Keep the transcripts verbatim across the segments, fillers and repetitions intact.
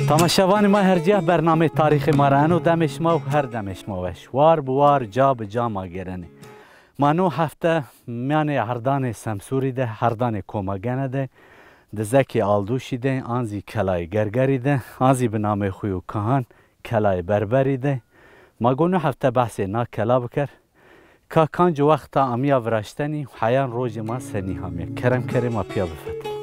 Tamaşevanê ma her cîya, bernameyê tarîxê ma ra eno demê şima û her demê şima weş. War bi war, ca bi ca ma gêrenê. Ma no hefte mîyanê Erdanê Semsûrî de, Erdanê Komagene de, Dizekê Aldûşî de, an zî Kelayê Gergerî de, an zî bi nameyê xo yo Kahan, Kelayê Berberî de. Ma go no hefte behsê na kela biker. Ka kanco wexta amîya viraştenî, heyan rojê ma senî amîya. Kerem kerê ma pîya bifetelî.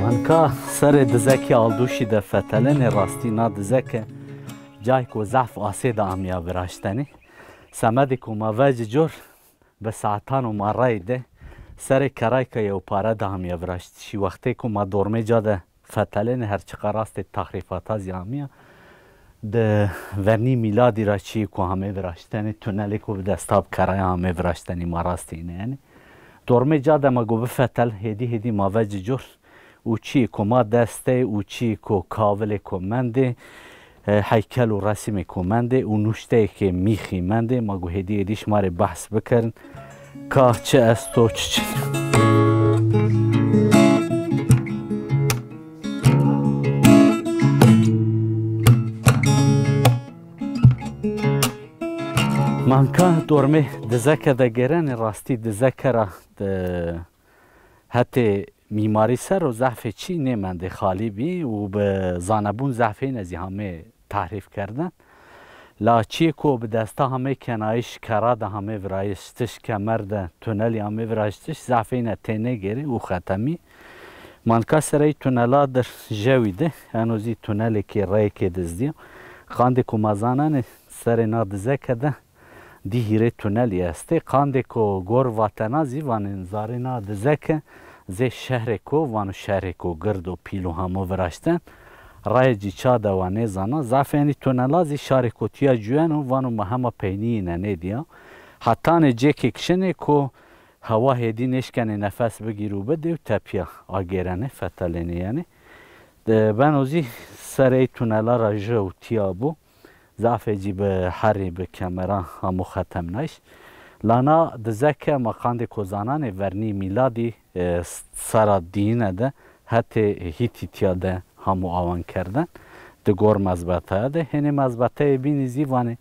Ma nika serê Dizekê Aldûşî de fetelenê, rastî na dizeke cayêko zaf asê de amîya viraştenî. Semedêko ma vecî cor, bi saetan o ma rayî de serê kerayka yewpare de amîya viraştişî. Wextêko ma dormê ca de fetelenê, her çiqa rastê tahrîfata zî amîya. Di vernî mîladî ra çîyêko amê viraştenê, tunelêko bi desta bi keraya amê viraştenî, ma rastê îne yanî. Dormê ca de ma go bifetel, hêdî hêdî ma vecî cor. Û çîyêko ma dest de û çîyêko kavilêko mendê, e, heykel û resimêko mendê û nuşteyêkê mîxî mendê, ma go hêdî hêdî şima rê behs bikerin ka çi esto, çi çin. Ma nika dormê dizeke de gêrenê, rastî dizeke ra, e, hetê mîmarî ser o zafê çî nêmendê, xalî bî û bi zanebûn zafê îne zî hamê tahrîf kerden. La çîyêko bi desta hamê kenayîş, kera de hamê viraştiş, kemer de tunelî hamê viraştiş, zafê îne tênêgêrê û xetemî. Ma nika sereyê tunela dir jewî de, eno zî tunelêkê reyêkê dizdî ya. Qandêko ma zanenê serê na dizeke de dî hîrê tunelî estê. Qandêko gor vatena zî vanê zarê na dizeke zê şehrêko, vano şehrêko gird o, pîl o, hamo viraşten. Rayê cî ça de wa nêzana. Zaf enî tunela zî şarêko tîya cuyen o, vano ma hema peynî îne nêdîya. Hetanê cêkêk şinê ko hewa hêdî nêşkenê nefes bigîr û bidê û tepîya agêrenê, fetelênê yanî. De beno zî serê tunela ra jew tîya bo. Zafê cî bi herî, bi kemeran hamo xetemnayîş. La na dizeke ma qandêko zananê vernî mîladî, e, sera dîyine de hetê Hîtîtîya de hamo awan kerden. Di gor mezbetaya de. Hênê mezbeteyê bînî zî vanê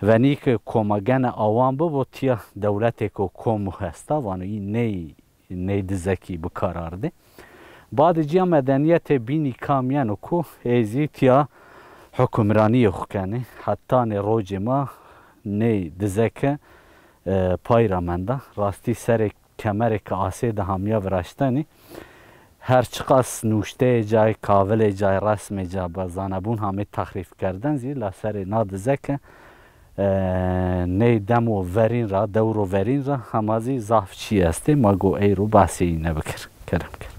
venî ke komagene awan bibo, tîya dewletêko komu hesta, vano î ney ney dizekî bi kar ardê. Badê cîya medenîyetê bînî kam yeno ku ê zî tîya hukimranîyê xwu kenê. Hetanê rojê ma ney dizeke, e, pay ra menda. Rastî serê kemerêke asê de hamîya viraştenî. Her çiqas nuşteyê cay, kavilê cay, resmê ca bi zanebûn hamê tahrîf kerden zî, la serê na dizeke, e, ney demo verîn ra, dewro verîn ra hema zî zaf çî estê, ma go eyro behsê îne bikir. Kerem ker.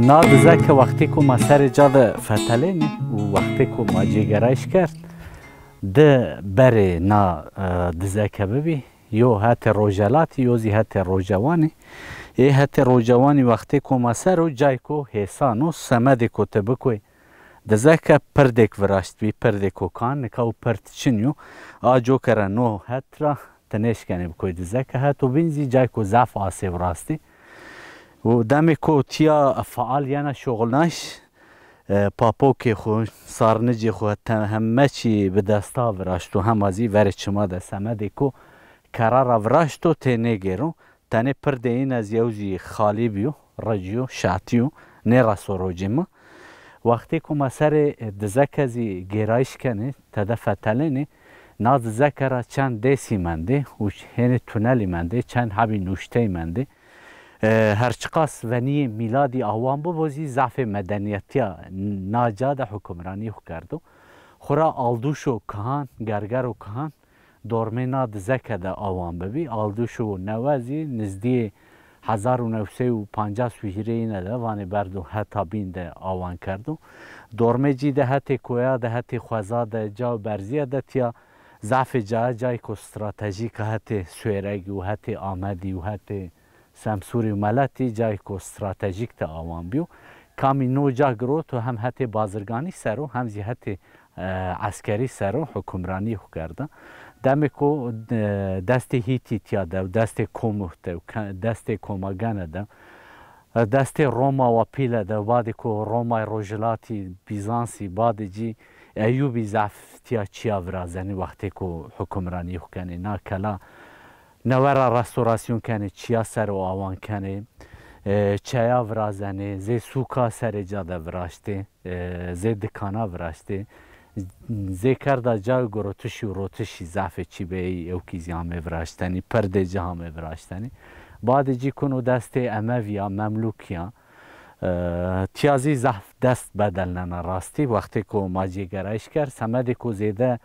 Na dizeke wextêko ma serê ca de fetelênê û wextêko ma cêgerayîş kerd, di berê na, e, dizeke bibî. Yo hetê rojelatî, yo zî hetê rojewanî. Ê hetê rojewanî wextêko ma ser o, cayêko hêsan o, semedêko ti bikoy dizeke, pirdêk viraştbî, pirdêko kan, nika o pird çin yo. A coke ra no het ra ti nêşkenê bikoy dizeke. Heto bîn zî cayêko zaf asê û rastî. Û demêko tîya feal yena şoxilnayîş, e, papokê xwu, sarnicê xwu, te-, heme çî bi desta viraşto, hema zî verê çima de semedêko kera ra viraşto, tênêgêro. Tenê pirdê îne zî, ew zî xalî bîyo, ricîyo, şatîyo, nêreso rocê ma. Wextêko ma serê, e, dizeke zî gêrayîş kenê, tede fetelênê, na dizeke ra çend dêsî mendê û hênê tunelî mendê, çend hebî nuşteyî mendê. E, her çiqas venîyê mîladî awan bibo zî zafê medenîyetîya na ca de hukimranî xwu kerdo. Xwura Aldûşo Kihan, Gergero Kihan, dormê na dizeke de awan bibî. Aldûşo Newe zî nizdîyê hezar û new sey û pancas û hîrê îne de vanê berdo heta bîn de awan kerdo. Dormê cî de hetê koya de, hetê xweza de, ca berzîye de tîya zafê caye cayêko stratejîk a, hetê Suêregî û hetê Amedî û hetê Semsûrî û Meletî cayêko stratejîk de awan bîyo. Kamî no ca giroto hem hetê bazirganî ser o hem zî hetê, e, eskerî ser o hukimranî xwu kerda. Demêko, e, destê Hîtîtîya de, destê Komuh de, ke-, destê Komagene de, e, destê Roma wa pîle de, badê ku Romay Rojhilatî, Bîzansî, badê cî Eyûbî zaf tîya çîya virazenî wextê ku hukimranî xwu kenê. Na kela newe ra restorasyon kenê, çîya ser o awan kenê, e, çeya virazenê, zê sûka serê ca de viraştê, e, zê dikana viraştê, zê kerda ca girotişî û rotişî zafê çî bê, ey ewkî zî hamê viraştenî, pirdê ci hamê viraştenî. Badê cî kuno destê Emevîya, Memlûkîya, e, tîya zî zaf dest bedelnena rastî. Wextê ku ma cêgerayîş kerd, semedê ku zêde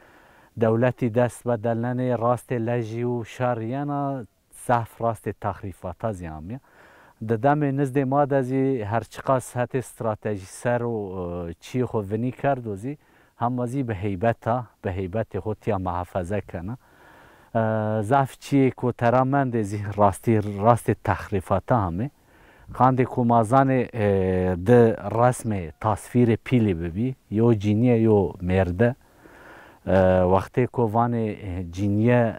dewletî dest bedelnenê, rastê lejî û şer yena, zaf rastê texrîfata zî amîya. Di demê nizdê ma de zî her çiqas hetê stratejî ser û, e, çîyê xwu vinî kerdo zî, hema zî bi heybeta, bi heybetê xwu tîya muhafeze kena. E, zaf çîyê ku tera mendê zî rastî, rastê texrîfata amê. Qandê ku ma zanê, e, di resmê tasvîrê pîlî bibî, yo cînîye yo mêrde. E, wextê ku vanê, e, cînîye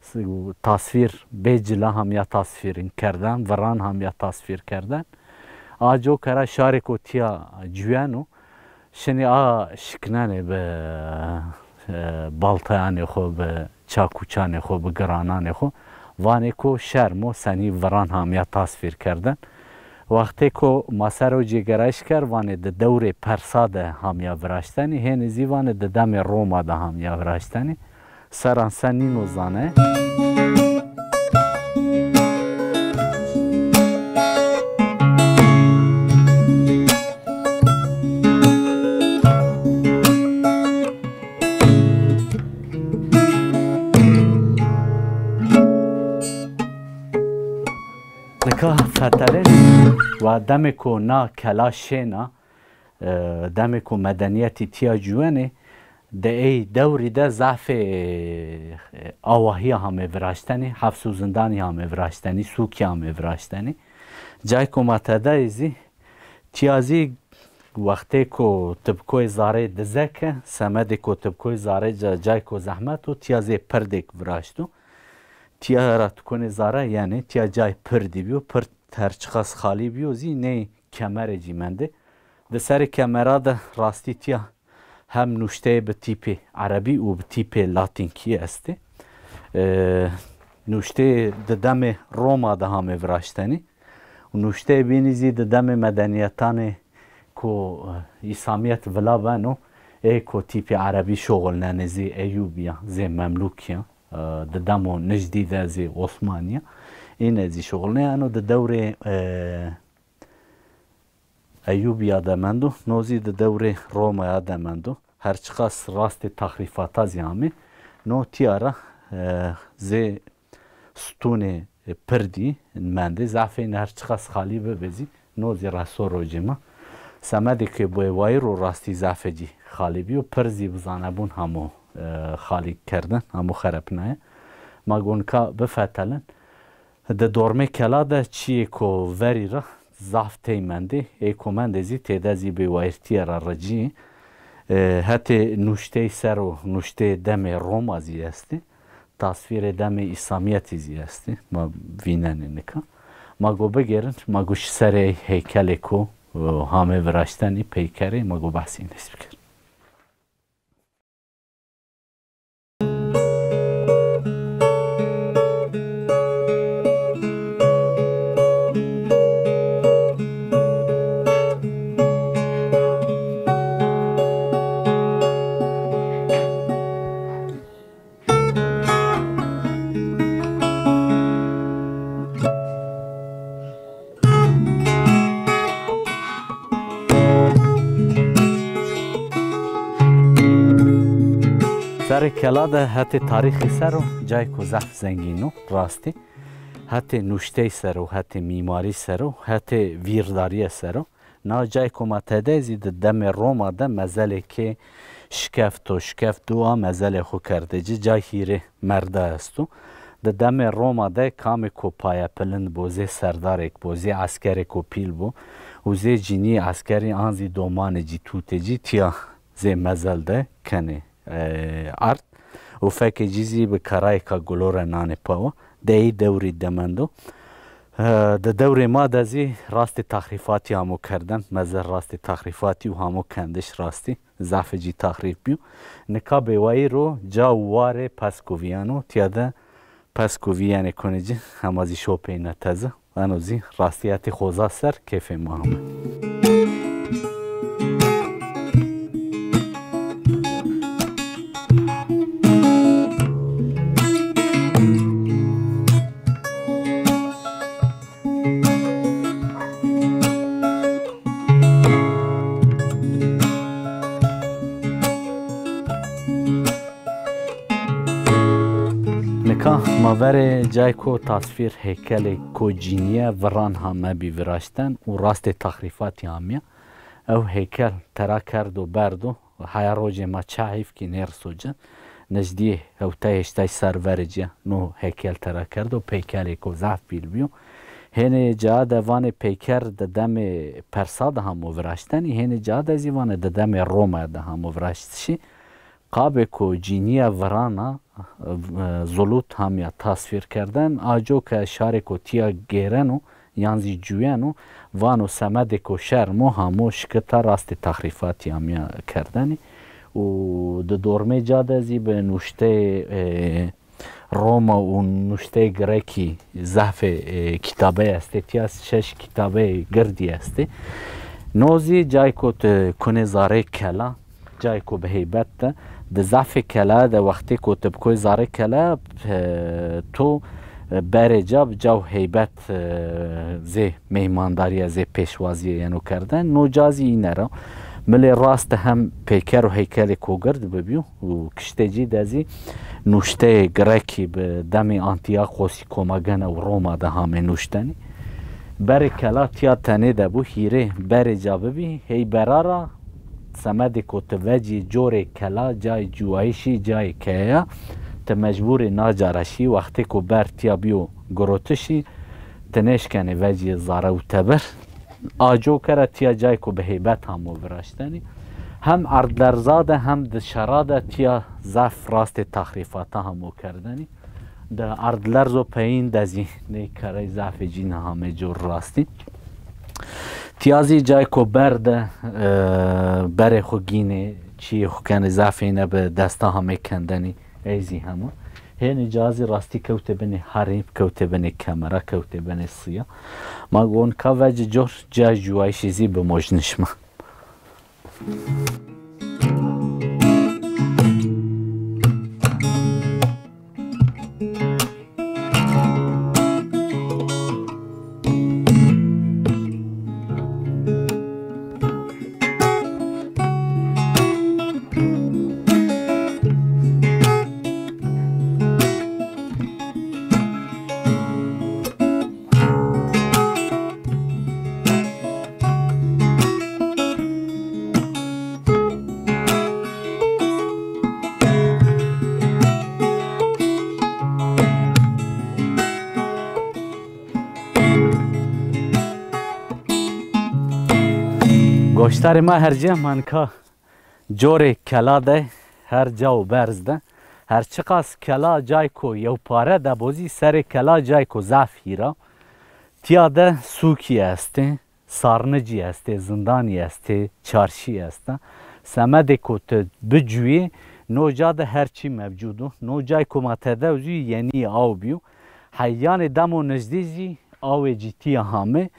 s-, tasvîr bê cila hamya tasvîrin kerden, viran hamya tasvîr kerden. A coka ra şarêko tîya cuyen o. Şinî a şiknenê bi, e, baltayanê xwu, bi çakûçanê xwu, bi girananê xwu. Vanê ku şerm o, senî viran hamya tasvîr kerden. Wextê ku ma ser o cêgerayîş kerd, vanê di dewrê Persa de hamya viraştenî, hênî zî vanê di demê Roma de hamya viraştenî. Seran se nîno zane. Nika fetelên wa demê ku na kela şêna, e, demê ku medenîyetî tîya cuwenê, di ey dewrî de zafê, e, awahîya hamê viraştenî, hefs û zindanî hamê viraştenî, sûkî hamê viraştenî. Cayê ku ma tedayê zî, tîya zî wextê ku tibkoyê zarê dize ke, semedê ku tibkoyê zarê ca-, cayê ku zehmet o, tîya zî pirdêk viraşto. Tîya ra tikonê zare, yanî tîya cayê pirdî bîyo, pird her çiqas xalî bîyo zî ney kemerê cî mendê. Di serê kemera de rastî tîya hem nuşteyê bi tîpê erebî û bi tîpê latînkî estê. E, nuşteyê di demê Roma de hamê viraştenî. Û nuşteyê bînî zî di demê medenîyetanê ku, e, Îslamîyet vila beno, ê ku tîpê erebî şuxulnenê, zê Eyûbî ya, zê Memlûkî ya, e, di demo nijdî de zê Osmanî ya. Îne zî şuxulnê, eno di dewrê, e, Eyûbîya de mendo, no zî di dewrê Romaya de mendo. Her çiqas rastê taxrîfata zî amê, no tîya ra, e, zê stûnê, e, pirdî mendê. Zafê îne her çiqas xalî bibê zî, no zî reso rocê ma. Semedê ke bê wayîr o rastî zafê cî xalî bîyo, pird zî bi zanebûn hamo, e, xalî kerdin, hamo xerepnaye. Ma go nika bifetelin. Di dormê kela de çîyêko verî ra zaf tey mendê, ê ko mendê zî têde zî bêwayîrtîye ra ricî. E, hetê nuşteyî ser o nuşteyê demê Roma zî estê. Tasvîrê demê Îslamîyetî zî estê. Ma vînenê nika. Ma go bigêrin, ma go şi serê heykelêko, e, hamê viraştenî peykerê, ma go behsê înê zî bikerî. Serê Kela de hetê tarîxî ser o cayêko zaf zengîn o, rastî. Hetê nuştey ser o, hetê mîmarî ser o, hetê vîrdarîye ser o. Na cayêko ma tede zî di demê Roma de mezelêkê şikeft o, şikeft dû a mezelê xo kerde ci, cay hîrê merda esto. Di demê Roma de kamêko payepilind bo, zê serdarêk bo, zê eskerêko pîl bo û zê cinî eskerî an zî domanê cî, tutê cî tîya zê mezel de kenê, e, erd û fekê cî zî bi kerayêka gulo re nanê pawa. De ey dewrî de mendo. E, di dewrê ma de zî rastê taxrîfatî hamo kerden, mezel rastê taxrîfatî û hamo kendiş rastî. Zafê cî taxrîf bîyo. Nika bêwayî ro ca û warê peskovîyan o, tîya de peskovîyenê konê ci, hema zî şopeyne teze. Eno zî rastîyetî xoza ser kêfê ma ame. Nika ma verê cayêko tasvîr, heykelêko cînîye viran hame bî viraşten û rastê taxrîfatî amîya. Ew heykel tera kerdo berdo. Heya rocê ma çi heyf kî nêriso ci. Nizdîyê hewtay heştay serr verê ci ya no heykel tera kerdo, peykerêko zaf pîl bîyo. Hênê ca de vanê peyker di demê Persa de hamo viraştenî, hênê ca de zî vanê di demê Roma de hamo viraştişî. Qabêko cînîye virana, e, zulut hamîya tasvîr kerden, a co ke şarêko tîya gêreno, yan zî cuyeno, vano semedêko şerm o, hamo şikita rastê taxrîfatî amîya kerdenî. Û di dormê ca de zî bi nuşteyê, e, Roma û nuşteyê Grekî zafê, e, kitabey estê. Tîya şeş kitabeyê girdî estê. No zî cayêko ti kunê zarê kela, cayêko bi heybet de. Di zafê kela de, wextêko ti bi koy zarê kela, e, to, e, berê ca bi caw heybet, e, zê meymandarîye, zê pêşwazîye yeno kerden. No ca zî îne ra milê rast de hem peyker û heykelêko gird bibîyo û kiştê cî de zî nuşteyê Grekî bi demê Antîyakosî koma gene û Roma de hamê nuştenî. Berê kela tîya tenê de bû, hîrê berê ca bibî, hey bera ra semedêko ti vecî corê kela, cayê ciwayîşî, cayê keyeya, ti mecbûrê naca ra şî, wextêko ber tîya bîyo girotişî, ti nêşkenê vecî zare û teber. A coke ra tîya cayêko bi heybet hamo viraştenî. Hem erdlerza de hem di şera de tîya zaf rastê taxrîfata hamo kerdenî. Di erdlerzo peyîn de zî ney kerey zafê cî nihamê cor rastî. Tîya zî cayêko ber de, e, berê xwu gînê, çiyê xwu kenê, zafê îne bi desta hamê kendenî, ey zî hema. Hênê ca zî rastî kewtê binê herî, kewtê binê kemera, kewtê binê siya. Ma gon ka vecî cor, cayê ciwayîşî zî bimojnî şima. Goştarê ma her ca manka. Corê kela de, her ca û berz de, her çiqas kela cayko yewpare de bo zî, serê kela cayko zaf hîr a. Tîya de sûkî estê, sarnicî estê, zindanî estê, çarşî esta. Semedêko ti bicuyê, no ca de her çî mevcud o. No cayko ma tede zî yenî aw bîyo. Heyanê demo nizdî zî awê cî tîya hame.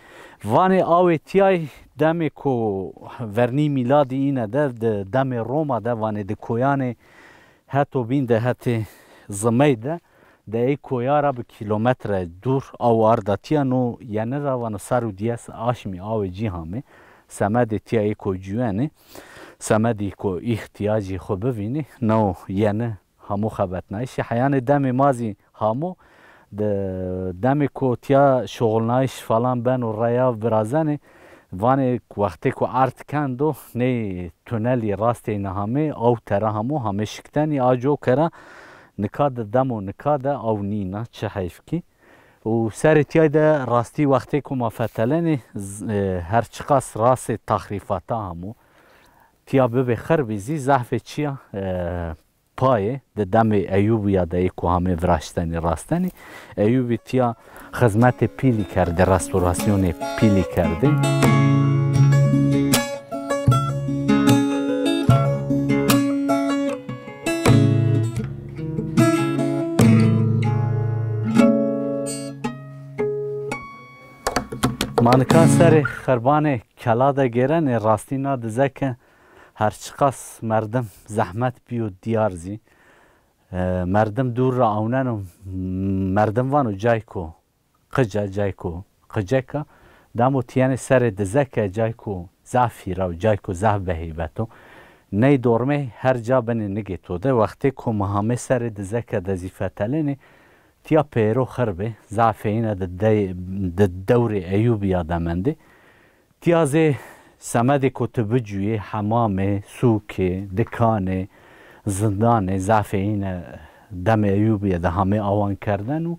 Vanê awê tîyay demêko vernî mîladî îne de, di demê Roma de, vanê di koyanê heto bîn de hetê zimey de, de ey koya ra bi kîlometre dûr aw arda tîya, no yenî ra vano ser û diyes aşmî awê cî hame. Semedê tîya ê ko cuyenê. Semedî ku îhtîyacî xwu bivînî, no yeni hamo xebetnayîşî. Heyanê demê ma zî hamo, di demê ku tiya şuxulnayîş falan beno, reya virazenê, vanê wextê ku erd kendo, ney tunelî rastê îna hamê, aw tera hamo, hamê şiktenî, a co kera, nika de demo nika de aw nîna, çi heyf kî. Û serê tiyay de rastî wextê ku ma fetelenê, z-, e, her çiqas rastê taxrîfata hamo. Tiya bibê xirbî zî zehfê çiya, e, payê di demê Eyûbîya de yê ku hamê viraştenî rastenî. Eyûbî tiya xizmetê pîlî kerdê, restorasyonê pîlî kerdê. Ma nika serê xirbanê kela de gêrenê, rastî na dizeke her çiqas merdim zehmet bîyo diyar zî. E, merdim dûr ra awneno, merdim vano cayko qice, cayko qiceka. Demo tiyenê serê dizeke cayko zaf hîra û cayko zaf biheybet o. Ney dormey her ca binê nigê to de. Wextê ku ma hamê serê dizeke de zî fetelenê, tiya pêro xirb ê, zafê îne di dey-, di dewrê Eyûbîya de mendê. Tiya zê semedê ku ti bicuyê, hemamê, sûkê, dikanê, zindanê, zafê îne demê Eyûbîye de hamê awan kerdeno.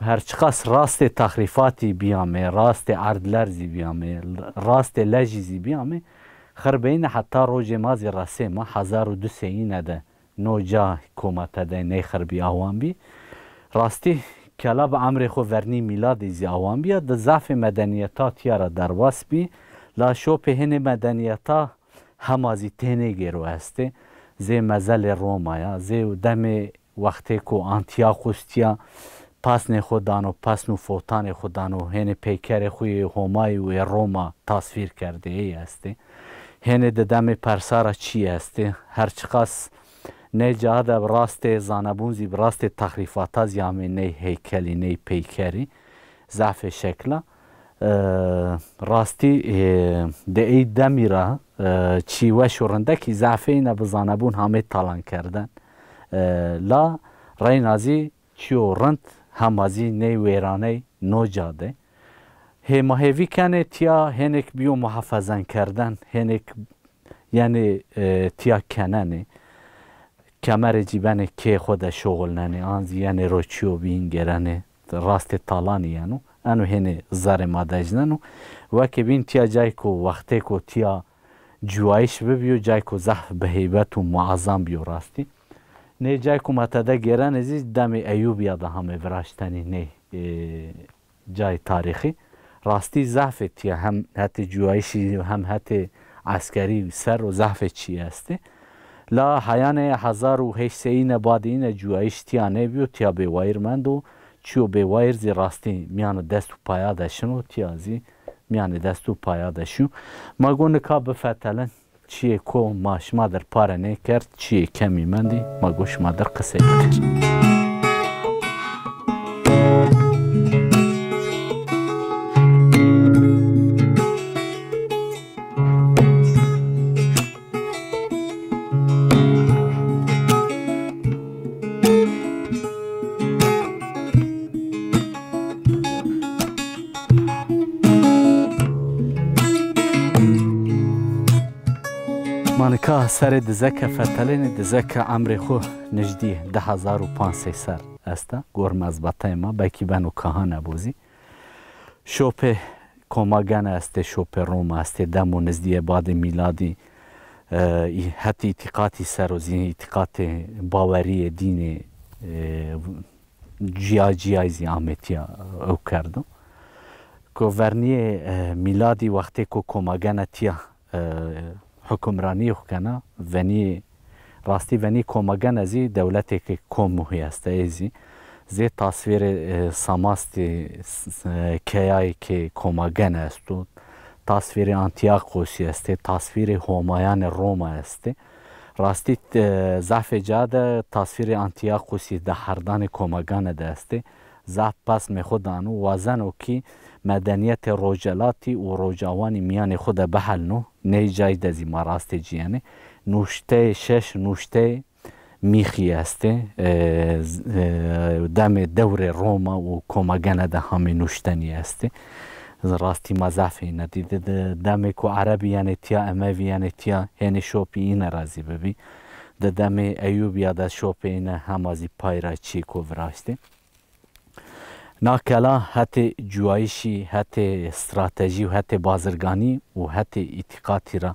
Her çiqas rastê taxrîfatî bîyamê, rastê erdlerzî bîyamê, rastê lejî zî bîyamê, xirbeyîne heta rojê ma zî resê ma, hezar û du sey îne de no ca ku ma tede ney xirbî awan bî. Rastî kela bi emrê xwu vernî mîladî zî awan bîya, di zafê medenîyeta tiya ra derbas bî. La şopê hênê medenîyeta hema zî tênêgêro estê. Zê mezelê Roma ya, zê demê wextê ku Antîyakos tiya pesnê xwu dano, pesn û fotanê xwu dano, hênê peykerê xwu yê Homayî û yê Roma tasvîr kerdê, ey estê. Hênê di demê Persa ra çî estê. Her çiqas nê ca de bi rastê zanebûn zî, bi rastê texrîfata zî amê ney heykelî, ney peykerî. Zafê şekla. E, rastî, e, di ey demî ra, e, çî weş û rindekî zafê îne bi zanebûn hamê talan kerden. E, la reyna zî çîyo rind hema zî ney wêraney no ca de. Hê ma hêvî kenê tiya hênêk bîyo muhafezen kerden, hênêk yenê, e, tiya kenenê. Kemerê cîbenê kê xwu de şoxulnenê, an zî yenê ro çîyo bîn gêrenê, rastê talanî yeno. Eno hênê zerê ma dejneno. Wekê bîn tiya cayko, wextêko tiya cuwayîş bibîyo, cayko zehf biheybet û muazam bîyo rastî. Nê cayko ma tede gêrenê zî demê Eyûbîya de hamê viraştenî nê, e, cayê tarîxî. Rastî zafê tiya hem hetê cuwayîşî hem hetê eskerî ser o zafê çî estê. La heyanê hezar û heşt sey îne badê îne cuwayîş tiya nêbîyo, tiya bêwayîr mendo. Çîyo bêwayîr zî rastî mîyanê dest û paya de şino, tiya zî mîyanê dest û paya de şîyo. Ma go nika bifetelin. Çiyê ko ma şima dir pare nêkerd, çiyê kemî mendî, ma go şima dir qisey bikin. Ma nika serê dizeke fetelênê, dizeke emrê xwu nijdî di hezar û panc sey ser esta. Gor mezbateyê ma, belkî beno kaha nebo zî. Şopê Komagene estê, şopê Roma estê, demo nizdîyê badê mîladî, e, î-, hetê îtîqatî ser o zî, îtîqatê bawerîyê dînê, e, cîya cîyayî zî amê tîya ew kerdo. Ku vernîyê, e, mîladî wextê ku Komagene tîya, e, hukimranîyê xwu kena, venî, rastî venî Komagene zî dewletêkê Komuhî estê, ê zî. Zê tasvîrê, e, Samastî, s-, s-, e, keyayêkê Komagene esto. Tasvîrê Antîyakosî estê, tasvîrê Homayanê Roma estê. Rastî, e, zafê ca de tasvîrê Antîyakosî, deherdanê Komagane de estê. zaf pesmê xwu dano, wazeno kî medenîyetê Rojhelatî û Rojawanî mîyanê xwu de bihelno. Ney cay de zî ma rastê ci yenê. Nuşteyê, şeş nuşteyê mîxî estê. E, z-, e, demê dewrê Roma û Komagene de hamê nuştenî estê. Rastî ma zaf êne dî. Di, di demê ku Erebî yenê tîya, Emevî yenê tîya, hênî şopî îne ra zî bibî. Di demê Eyûbîya de şopê îne hema zî pay ra çîko viraştê. Na kela hetê cuwayîşî, hetê stratejî û hetê bazirganî û hetê îtîqatî ra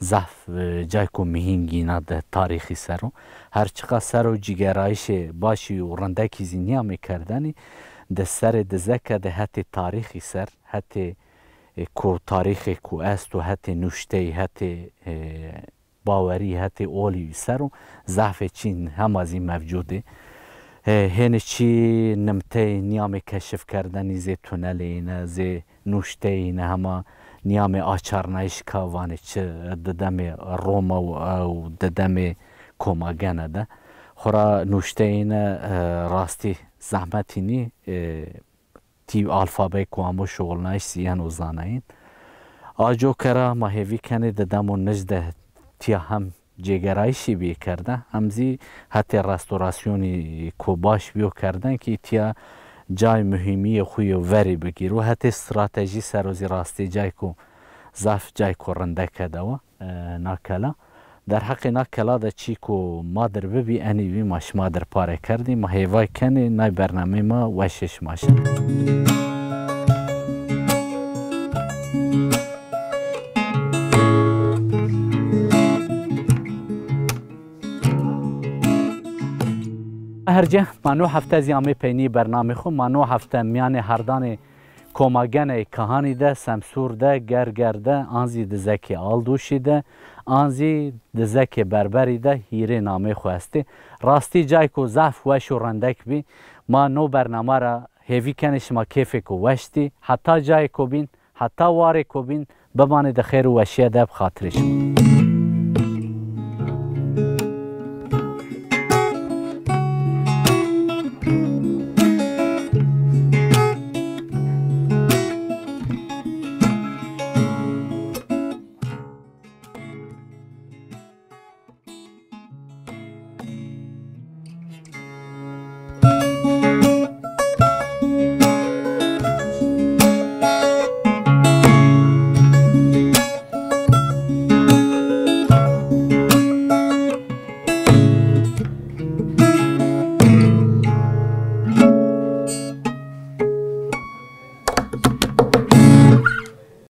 zaf, e, cayko mihîngî na di tarîxî ser o. Her çiqa ser o cîgerayîşê başî û rindekî zî nîyamê kerdenî, di serê dizeke de hetê tarîxî ser, hetê, e, ku tarîxê ku esto, hetê nuşteyî, hetê, e, bawerî, hetê olî ser o zafê çîn hema zî mevcûd ê. E, hênî çî nimteyê nîyamê keşifkerdenî zê tunelê îne, zê nuşteyê îne, hema nîyamê açarnayîş ka vanê çi di demê Roma û, û di demê Komagene de. Xwura nuşteyê îne, e, rastî zehmetî nî, e, tî alfabeyê ku amo şuxulnayîş zî yeno zanayîn. A coke ra ma hêvî kenê di demo nij de tîya hem cêgerayîşî bîyê kerde, hem zî hetê restorasyonî ku baş bîyo kerden kî tîya cay muhîmîyê xwu yo verî bigîro. Hetê stratejî ser o zî rastî cayko zaf cayko rindeke de wa, e, na kela. Derheqê na kela de çîko ma dir bibî, enî bî ma şima dir pare kerdî. Ma hêvay kenê nay bernameyê ma weşê şima şin. Her ce ma no hefte zî amê peynî bernamê xwu. Ma no hefte mîyanê herdanê Komageneyê Kahanî de, Semsûr de, Gerger de, an zî dizekê Aldûşî de, an zî dizekê Berberî de hîrê nameyê xwu estê. Rastî cayko zaf weş û rindek bî. Ma no bernama ra hêvî kenê şima kêfêko weş dî. Heta cayêko bîn, heta warêko bîn, bimanê di xêr û weşîye de bi xatirê şima.